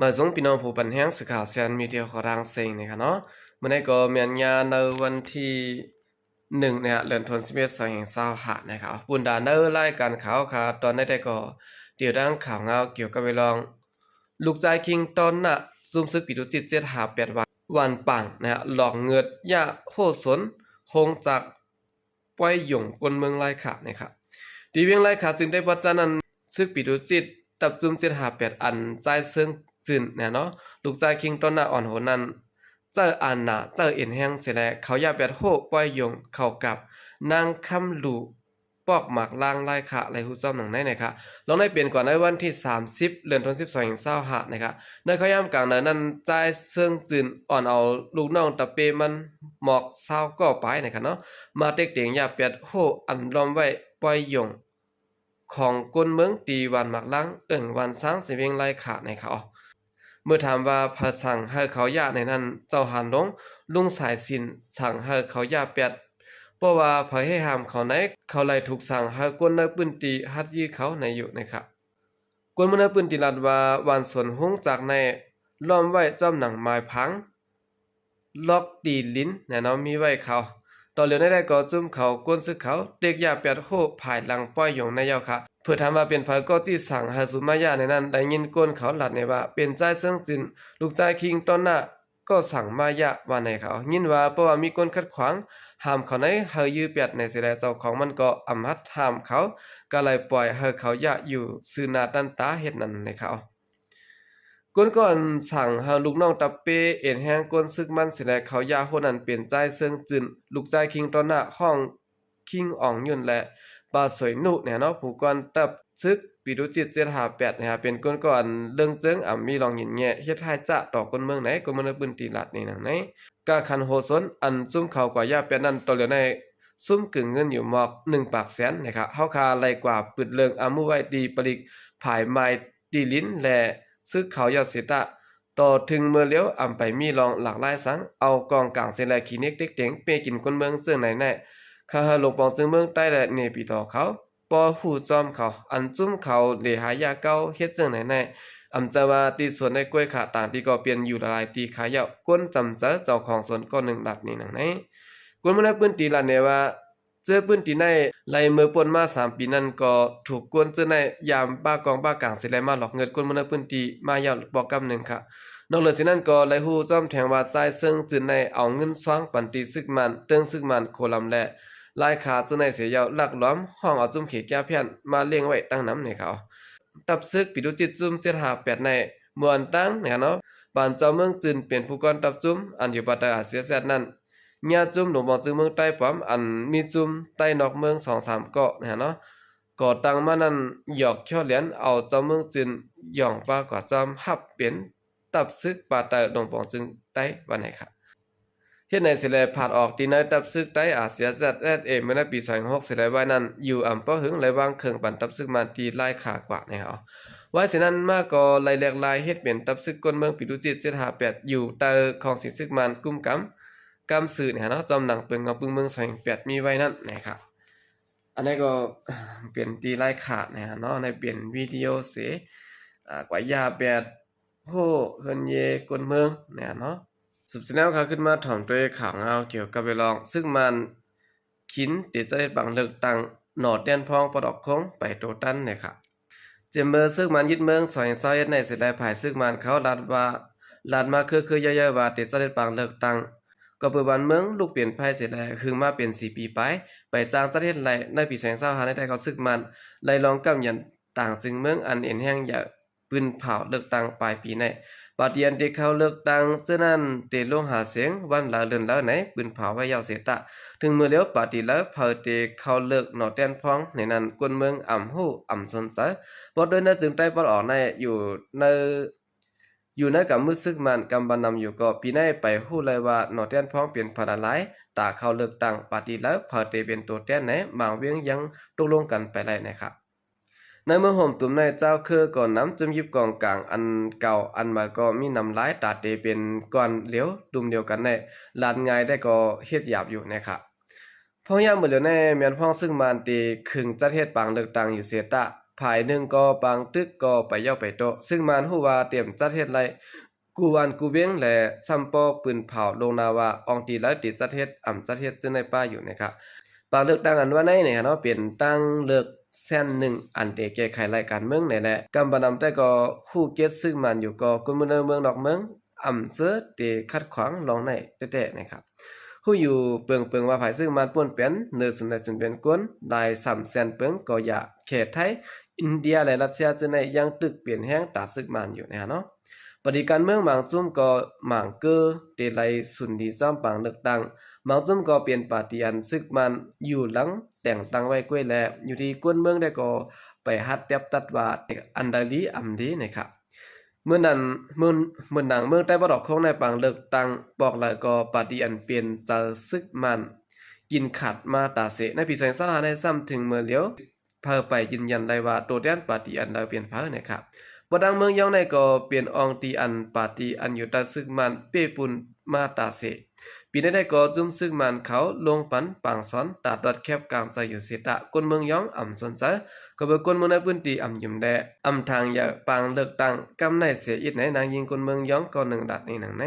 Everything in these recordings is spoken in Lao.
ມາສົ່ງພີ່ນ້ອງຜູ້ປັນແຮງ ສື່ຂ່າວແຊນມີເດຍ ຂໍທາງເຊັງນີ້ຄະເນາະ. ມື້ນີ້ກໍແມ່ນຍາມໃນວັນທີໜຶ່ງນະ ເດືອນສິບເອັດ ສອງພັນຊາວຫ້ານະຄະ. ບຸນດາໃນລາຍການຂ່າວຄະ ຕອນໃດກໍດຽວດັ່ງຂ່າວງາວກ່ຽວກັບເລື່ອງ ລູກຊາຍຄິງຕອນໜ້າ ຈຸ້ມຊຶກປີໂຕຈິດ ເຈັດຫ້າແປດ ຫວານ ຫວານປາງນະ ຫຼອກເງິນຍາໂຮສົນ ໂຮງຈັກ ປ້ອຍຢົງ ກົ້ນເມືອງລາຍຂານະຄະ. ທີ່ວຽງລາຍຂາ ຊຶ່ງໄດ້ວັດຈັນນັ້ນ ຊຶກປີໂຕຈິດ ຕັບຈຸ້ມ ເຈັດຫ້າແປດ ອັນ ຈາຍເຊີງຈືນ ແນ່ເນາະ ລູກຊາຍຄິງຕອນໜ້າອ່ອນໂຫນນັ້ນ ເຈົ້າອານາ ເຈົ້າເອັນແຮງເສຍແລ ເຂົາຢາແປດໂຮປ້ອຍຢົງ ເຂົາກັບນາງຄຳຫຼູ ປອກໝາກລ້າງລາຍຂາ ໄດ້ຮູ້ຈ້ອມດັ່ງໃນນະຄະ. ລອງໄດ້ເປັນກວ່າໃນວັນທີສາມສິບ ເດືອນສິບສອງ ສອງພັນຊາວຫ້ານະຄະ. ໃນເຂົ້າຍາມກາງເດີນນັ້ນ ຈາຍເຊີງຈືນ ອ່ອນເອົາລູກນ້ອງຕະເປມັນ ໝອກຊາວກໍປາຍນະຄະເນາະ ມາເຕັກເຕັງຢາແປດໂຮ ອັນລ້ອມໄວ້ປ້ອຍຢົງ ຂອງກົ້ນເມືອງ ທີ່ຫວານໝາກລ້າງ ເອີ່ງຫວານຊ້າງ ເຊວຽງລາຍຂານະຄະ. ເມື່ອຖາມວ່າໃຜສັ່ງໃຫ້ເຂົາຢາໃນນັ້ນ ເຈົ້າຫານຫຼົງ ລຸງສາຍສິນ ສັ່ງໃຫ້ເຂົາຢາແປດ ເພາະວ່າໃຜໃຫ້ຫ້າມເຂົາໃນ ເຂົາໄລ່ຖືກສັ່ງໃຫ້ຄົນໃນພື້ນທີ່ຮັດຢື້ເຂົາໃນຢູ່ນະຄະ. ຄົນເມືອງໃນພື້ນທີ່ລັດວ່າ ຫວານສວນໂຮງຈັກໃນ ລ້ອມໄວ້ຈ້ອມໜັງໄມ້ພັງ ລັອກຕີນລິນແນ່ນອນມີໄວ້ເຂົາ. ຕໍ່ເຫຼືອໃນໄດ້ກໍຈຸ້ມເຂົາ ກົ້ນຊຶກເຂົາ ເຕັກຢາແປດໂຮ ພາຍຫຼັງປ້ອຍຢົງໃນເຍົາຄະ. ເພື່ອຖາມວ່າເປັນໃຜກໍຈິສັ່ງໃຫ້ສຸມມາຢາໃນນັ້ນ ໄດ້ຍິນກົ້ນເຂົາລັດໃນວ່າ ເປັນຈາຍເຊີງຈືນ ລູກຊາຍຄິງຕອນໜ້າ ກໍສັ່ງມາຢາວ່າໃນເຂົາ. ຍິນວ່າເພາະວ່າມີຄົນຂັດຂວາງ ຫ້າມເຂົາໃນໃຫ້ຢື້ແປດໃນເສຍແລ ເຈົ້າຂອງມັນກໍອຳຫັດຫ້າມເຂົາ ກໍເລີຍປ່ອຍໃຫ້ເຂົາຢາຢູ່ຊື່ໜ້າຕັນຕາເຮັດນັ້ນໃນເຂົາ. ກົ້ນກໍສັ່ງໃຫ້ລູກນ້ອງຕະເປເອັນແຮງກົ້ນຊຶກມັນເສຍແລ ເຂົາຢາໂຮນັ້ນເປັນຈາຍເຊີງຈືນ ລູກຊາຍຄິງຕອນໜ້າ ຫ້ອງຄິງອອງຍຸນ ແລະ ປາສວຍນຸແນ່ເນາະ ຜູ້ກ່ອນຕັບຊຶກປີໂຕຈິດ ເຈັດຫ້າແປດນະຄະ ເປັນກົ້ນກໍອັນເລິງເຈິງ ອຳມີລອງຫຍິນແຍ່ ເຮັດຮ້າຍຈະຕໍ່ຄົນເມືອງໃນ ຄົນເມືອງໃນພື້ນທີ່ລັດໃນນັ້ນໃນ ກາຂັນໂຫສົນ ອັນຊຸມເຂົາກວ່າຢາແປດນັ້ນ ຕໍ່ເຫຼືອໃນຊຸມກຶງເງິນຢູ່ໝອກໜຶ່ງປາກແສນນະຄະ. ເຮົາຄາໄລ່ກວ່າປຶດເລື່ອງອາໝູໄວ້ທີ່ປະລິກ ພາຍໄມ້ ຕີນລິນ ແລະ ຊຶກເຂົາຢາເສຍຕະ ຕໍ່ເຖິງເມື່ອລຽວ ອຳໄປມີລອງຫຼາກຫຼາຍສັງ ເອົາກອງກາງເສຍແລ ຂີ້ເນັກເຕັກເຕັງ ເປກິນຄົນເມືອງເຈີ່ງໃນແນ່ ຂ້າໃຫ້ຫຼົງປອງເຈີ່ງເມືອງໃຕ້ ແລະ ເນປີຕໍ່ເຂົາ ບໍ່ຮູ້ຈອມເຂົາ ອັນຈຸ້ມເຂົາເລຫາຢາເກົ່າ ເຮັດເຈີ່ງໃນແນ່ ອຳຈະວ່າທີ່ສວນໃນກ້ວຍຂາ ຕ່າງທີ່ກໍປ່ຽນຢູ່ຫຼາຍໆທີ່ຂາເຍົາ ກົ້ນຈຳເຈີເຈົ້າຂອງສວນກໍໜຶ່ງລັດນີ້ໜັງໃນ. ຄົນເມືອງໃນພື້ນທີ່ລັດແນ່ວ່າ ເຈີພື້ນທີ່ໃນໄລ່ເມື່ອປົນມາສາມປີນັ້ນ ກໍຖືກກົ້ນເຈີໃນຢາມບ້າກອງບ້າກາງເສຍແລ ມາຫຼອກເງິນຄົນເມືອງໃນພື້ນທີ່ມາເຍົາປອກກຳໜຶ່ງຄະ. ນອກເຫຼືອເສຍນັ້ນ ກໍໄດ້ຮູ້ຈອມແທງວ່າ ຈາຍເຊີງຈືນໃນເອົາເງິນຊອງປັນຕີຊຶກມານ ເຕີງຊຶກມານ ໂຄລຳ ແລະ ລາຍຂາເຈີໃນເສຍເຍົາ ລັກລວມຫ້ອງເອົາຈຸ້ມເຂກາແຜ່ນ ມາລ້ຽງໄວ້ຕັ້ງນຳໃນເຂົາ. ຕັບຊຶກປີໂຕຈິດ ຈຸ້ມເຈັດຫ້າແປດໃນ ມ່ວນຕັ້ງນະຄະເນາະ ປານເຈົ້າເມືອງຈືນເປັນຜູ້ກ່ອນຕັບຈຸ້ມ ອັນຢູ່ພາຍໃຕ້ອາເຊຍແຊດນັ້ນ ຍາຈຸ້ມຫຼວງປອງເຈີ່ງເມືອງໃຕ້ປອມ ອັນມີຈຸ້ມໃຕ້ນອກເມືອງສອງສາມເກາະນະເນາະ ກໍ່ຕັ້ງມານັ້ນ ຫຍອກເຂ້າຫຼຽນເອົາເຈົ້າເມືອງຈືນ ຢອງປາກວ່າຈອມຮັບເປັນຕັບຊຶກພາຍໃຕ້ຫຼວງປອງເຈີ່ງໃຕ້ວ່າໃນຄະ. ເຮັດໃນເສຍແລ ຜາດອອກທີ່ໃນຕັບຊຶກໃຕ້ ອາເຊຍແຊດເອສເອ ເມື່ອໃນປີສອງພັນຫົກເສຍແລ ໄວ້ນັ້ນ ຢູ່ອຳບໍ່ຫຶງ ໄດ້ວາງເຄິ່ງປັນຕັບຊຶກມານທີ່ລາຍຂາກວ່າໃນເຮົາ. ໄວ້ເສຍນັ້ນມາກໍໄລ່ແລກລາຍເຮັດເປັນຕັບຊຶກກົ້ນເມືອງປີໂຕຈິດ ເຈັດຫ້າແປດ ຢູ່ໃຕ້ຄອງສີຊຶກມານກຸ້ມກຳ ກຳຊື່ນະເນາະ ຈອມໜັງເປິງເງົາປຶ້ງເມືອງສອງພັນແປດມີໄວ້ນັ້ນນະຄະ. ອັນນີ້ກໍເປັນທີ່ລາຍຂາດນະເນາະ ໃນເປັນວິດີໂອເສ ອາ ກວ່າຢາແປດ ໂຮ ເຮືອນເຢ ກົ້ນເມືອງນະເນາະ. ສືບສະແນວຂ່າວຂຶ້ນມາ ຖອມໂຕຍຂ່າວງາວກ່ຽວກັບເລື່ອງ ຊຶກມານ ຂີນ ເຕຈະເຮັດບັງເລືອກຕັ້ງ ໜໍ່ແຕນພອງ ປອດອອກໂຄ້ງ ໄປໂຕຕັນແນ່ຄະ. ຈາກເມື່ອຊຶກມານຍຶດເມືອງ ສອງພັນຊາວເອັດ ໃນເສຍແລ ຝ່າຍຊຶກມານເຂົາລັດວ່າ ລັດມາຄືໆຢ່າໆວ່າ ເຕຈະເຮັດບັງເລືອກຕັ້ງ ກໍເພື່ອບ້ານເມືອງລຸກເປັນໄຟເສຍແລ ຫຶງມາເປັນສີ່ປີປາຍ ໄປຈ້າງຈັດເຮັດໄລ່ ໃນປີສອງພັນຊາວຫ້າ ໃນໄດ້ເຂົ້າຊຶກມານ ໄລ່ລອງກຳຢັນ ຕ່າງຈຶ່ງເມືອງ ອັນເອັນແຮງໃຫຍ່ ປືນເຜົາເລືອກຕັ້ງປາຍປີໃນ. ປາຕີອັນທີ່ເຂົ້າເລືອກຕັ້ງເທື່ອນັ້ນ ເຕລົງຫາສຽງວັນລາວເລື່ອນລາວໃນ ປືນເຜົາໄວ້ເຍົາເສຍຕະ ເຖິງມື້ລຽວປາຕີລາວ ເຜົາເຕເຂົ້າເລືອກໜໍ່ແຕນພອງໃນນັ້ນ ຄົນເມືອງອຳຮູ້ອຳສົນໃຈ ບໍ່ໂດຍໃນຈຶ່ງໃຕ້ປອດອອກໃນ ຢູ່ໃນ ຢູ່ໃນກຳມືດຊຶກມານ ກຳບັນນຳຢູ່ກໍ ປີໃນໄປຮູ້ເລີຍວ່າ ໜໍ່ແຕນພອງເປັນພະລາລາຍ ຕາເຂົ້າເລືອກຕັ້ງປາຕີລາວ ເຜົາເຕເປັນໂຕແທນໃນ ບາງວຽງຍັງຕົກລົງກັນໄປໄດ້ນະຄະ. ໃນເມື່ອໂຮມຕຸມໃນ ເຈົ້າເຄືກໍນຳຈຸ້ມຢິບກອງກາງ ອັນເກົ່າອັນໃໝ່ກໍມີນຳຫຼາຍ ຕາເຕເປັນກ້ອນຫຼຽວ ຕຸມດຽວກັນໃນ ລາດງ່າຍໄດ້ກໍເຮັດຫຍາບຢູ່ນະຄະ. ພອງຍາມມື້ຫຼຽວໃນ ແມ່ນພອງຊຶກມານເຕຂຶງຈັດເຮັດບັງເລືອກຕັ້ງຢູ່ເສຍຕະ ຝ່າຍໜຶ່ງກໍບາງຕຶກກໍໄປເຍົາະໄປໂຕະ. ຊຶ່ງມັນຮູ້ວ່າຕຽມຈັດເຮັດໄລ່ ກູ່ວັນກູ່ເວັງ ແລະ ຊ້ຳປໍປືນເຜົາລ່ວງໜ້າວ່າ ອອງຕີລາວເຕະຈັດເຮັດ ອຳຈັດເຮັດ ເຊິ່ງໄດ້ປ້າຢູ່ນະຄະ. ບາງເລືອກຕັ້ງອັນວ່າໃນນີ້ເນາະ ເປັນທາງເລືອກແສນໜຶ່ງ ອັນເຕະແກ້ໄຂໄລ່ການເມືອງນີ້ແຫຼະ. ກຳປະນຳແຕ່ກໍຮູ້ເກດຊຶກມັນຢູ່ກໍ ຄົນເມືອງໃນເມືອງນອກເມືອງ ອຳເຊີເຕະຂັດຂວາງລອງໃນແທ້ໆນະຄະ. ຮູ້ຢູ່ເປິງໆວ່າ ພາຍຊຶກມັນປົນເປັນເນີສູນໃດສູນເປັນກົນ ຫຼາຍສາມແສນເປິງກໍຢ່າ ແຂກໄທ ອິນເດຍ ແລະ ຣັດເຊຍ ເຊິ່ງໃນຍັງຕຶກເປັນແຮງຕາຊຶກມັນຢູ່ນະເນາະ. ປາຕີການເມືອງບາງຈຸ້ມກໍໝາງເກີເຕໄລສູນດີຊ້ອມປາງເລືອກຕັ້ງ, ບາງຈຸ້ມກໍເປັນປາຕີອັນຊຶກມັນຢູ່ຫຼັງແຕ່ງຕັ້ງໄວ້ກ້ວຍແລ ຢູ່ທີ່ຄົນເມືອງໄດ້ກໍໄປຮັດແຕັບຕັດວ່າອັນໃດລີອຳດີນະຄະ. ເມື່ອນັ້ນ ເມື່ອ ເມື່ອໜັງເມືອງໃຕ້ປາດອອກໂຄ້ງໃນປາງເລືອກຕັ້ງ ບອກເລີຍກໍປາຕີອັນເປັນເຈົ້າຊຶກມັນ ກິນຂາດມາຕາເສ. ໃນປີສອງພັນຊາວຫ້າໃນຊ້ຳເຖິງເມື່ອຫຼຽວ ເພິ່ນໄປຢືນຢັນໄດ້ວ່າໂຕແທນປາຕີອັນໃດເປັນໃຜນະຄະ. ບໍ່ດັງເມືອງຢອງໃນກໍເປັນອອງຕີອັນປາຕີອັນຢູ່ໃຕ້ຊຶກມັນເປ້ປຸນມາຕາເສ. ປີໃນໄດ້ກໍຈຸ້ມຊຶກມັນເຂົາລົງປັນປາງສອນຕາດອດແຄບກາງໃຈຢູ່ເສຕະ ຄົນເມືອງຢອງອຳສົນໃຈ ກໍເບີຄົນເມືອງໃນພື້ນທີ່ອຳຢືມແດ່ ອຳທາງຢາກປາງເລືອກຕັ້ງກຳໃນເສອີກໃນນາງຍິງຄົນເມືອງຢອງກໍໜຶ່ງດາດນີ້ໜັງໃນ.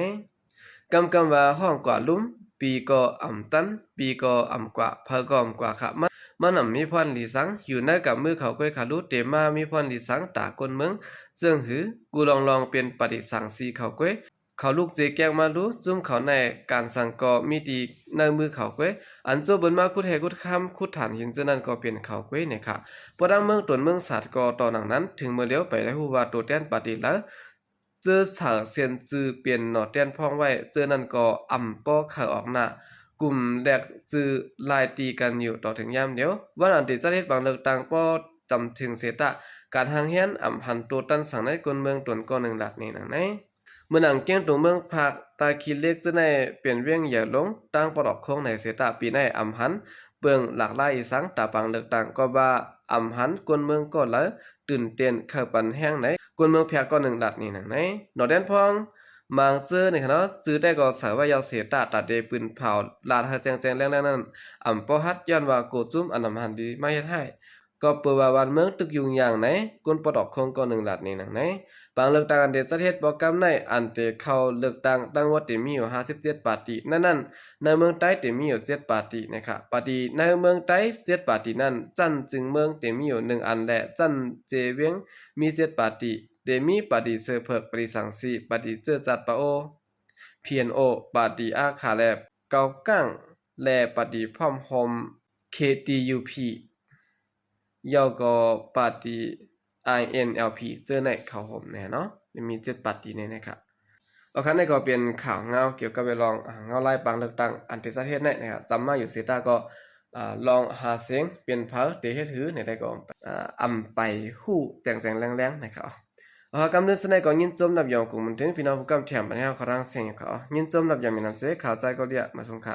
ກຳກຳວ່າຮ້ອງກວ່າລຸ່ມ ປີກໍອຳຕັນ ປີກໍອຳກວ່າ ເພິ່ນກໍອຳກວ່າຂະ ມັນ ມັນອຳມີພອນລີສັງ ຢູ່ໃນກຳມືເຂົາກ້ວຍຂະລູ ເຕມາມີພອນລີສັງຕາຄົນເມືອງ ເຊິ່ງຫື ກູລອງລອງເປັນປະຕິສັງສີເຂົາກ້ວຍ ເຂົາລູກເຈແກ້ງມາລູ ຈຸ້ມເຂົາໃນການສັງກໍມີຕີໃນມືເຂົາກ້ວຍ ອັນໂຈເບິ່ນມາຂຸດແຮ່ຂຸດຄຳ ຂຸດຖ່ານຫີນເຈົ້ານັ້ນກໍເປັນເຂົາກ້ວຍນະຄະ. ບໍ່ດັງເມືອງຕົນເມືອງສາດກໍຕໍ່ໜັງນັ້ນ ເຖິງເມື່ອຫຼຽວໄປໄດ້ຮູ້ວ່າໂຕແທນປາຕີລາວ ເຈີສາວເຊັນຈື່ເປັນໜໍແຕ່ນພ້ອງໄວ້ ເຈີນັ້ນກໍອຳປໍເຂົ້າອອກໜ້າ ກຸ່ມແລກຈື່ລາຍຕີກັນຢູ່ຕໍ່ເຖິງຍາມດຽວ. ວັນອັນເຕຈັດເຮັດບັງເລືອກຕັ້ງປໍຈຳເຖິງເສຕະ ການຮ່າງແຮນອຳຫັນໂຕຕັນສັງໃນກົນເມືອງຕົນກໍໜຶ່ງຫຼັກນີ້ໜັງໃນ. ເມື່ອໜັງກຽງຕຸງເມືອງພາກຕາຂີ້ເຫຼັກເຊິ່ງໃນເປັນວຽງໃຫຍ່ລົງ ຕາງປາດອອກໂຄ້ງໃນເສຕະ ປີໃນອຳຫັນເບິ່ງຫຼາກຫຼາຍອີສັງ ຕາປາງເລືອກຕັ້ງກໍວ່າອຳຫັນຄົນເມືອງກໍເລີຍ ຕື່ນເຕັ້ນເຂົ້າປັນແຮງໃນ ຄົນເມືອງແພກກໍໜຶ່ງລາດນີ້ໜັງໃນ. ໜໍແດນພອງ ມາງເຈີນີ້ຂະເນາະ ຈື່ແຕ່ກໍສາວວ່າຢາວເສຕະ ຕາເດປືນເຜົາ ລາດໃຫ້ແຈ້ງໆແຈ້ງໆນັ້ນ ອຳປໍຮັດ ຍ້ອນວ່າໂກຈຸ້ມອັນອຳຫັນດີມາເຮັດໃຫ້ ກໍເປີວ່າບ້ານເມືອງຕຶກຫຍຸ້ງຍາງໃນ ຄົນປອດອອກຄົງກໍໜຶ່ງລາດນີ້ໜັງໃນ. ບາງເລືອກຕັ້ງອັນເດຈັດເຮັດບໍ່ກຳໃນ ອັນເດເຂົ້າເລືອກຕັ້ງ ທັງໝົດເດມີຢູ່ຫ້າສິບເຈັດປາຕີ ໃນນັ້ນ ໃນເມືອງໃຕ້ເດມີຢູ່ເຈັດປາຕີນະຄະ. ປາຕີໃນເມືອງໃຕ້ເຈັດປາຕີນັ້ນ ຊັ້ນຈຶ່ງເມືອງເດມີຢູ່ໜຶ່ງອັນ ແລະ ຊັ້ນເຈວຽງ ມີເຈັດປາຕີ ເດມີປາຕີເຊີເຜິກ ປາຕີສັງສີ ປາຕີເຈີຈັດປາໂອ ພີເອັນໂອ ປາຕີອາຄາ ແລະ ເກົາກ້າງ ແລະ ປາຕີພ້ອມໂຮມ ເຄ ທີ ຢູ ພີ ແລ້ວກໍປາຕີ ໄອ ເອັນ ແອລ ພີ ເຈີໃນເຂົ້າໂຮມແນ່ເນາະ ມີເຈັດປາຕີນີ້ນະຄະ. ໂອເຄ ນີ້ກໍເປັນຂ່າວງາວກ່ຽວກັບເລື່ອງ ອາ ເງົາລາຍບາງເລືອກຕັ້ງອັນເດຈັດເຮັດໃນນະຄະ ຈຳມາຢູ່ເສຕະກໍ ອາ ລອງຫາສຽງເປັນເຜີເດເຮັດຫືໃນໃດກໍ ອາ ອຳໄປຮູ້ແຈ້ງໆແຈ້ງໆນະຄະ. ເອົາ ກຳເນີນສະໄນກໍຍິນຊົມນັບຢອງກຸງມັນເຖິງພີ່ນ້ອງຜູ້ກຳແຖມບັນແຮວຂອງທາງສຽງຢູ່ຄະ. ຍິນຊົມນັບຢອງມີນ້ຳເສ ເຂົ້າໃຈກໍເດຍ ມາຊົມຄະ.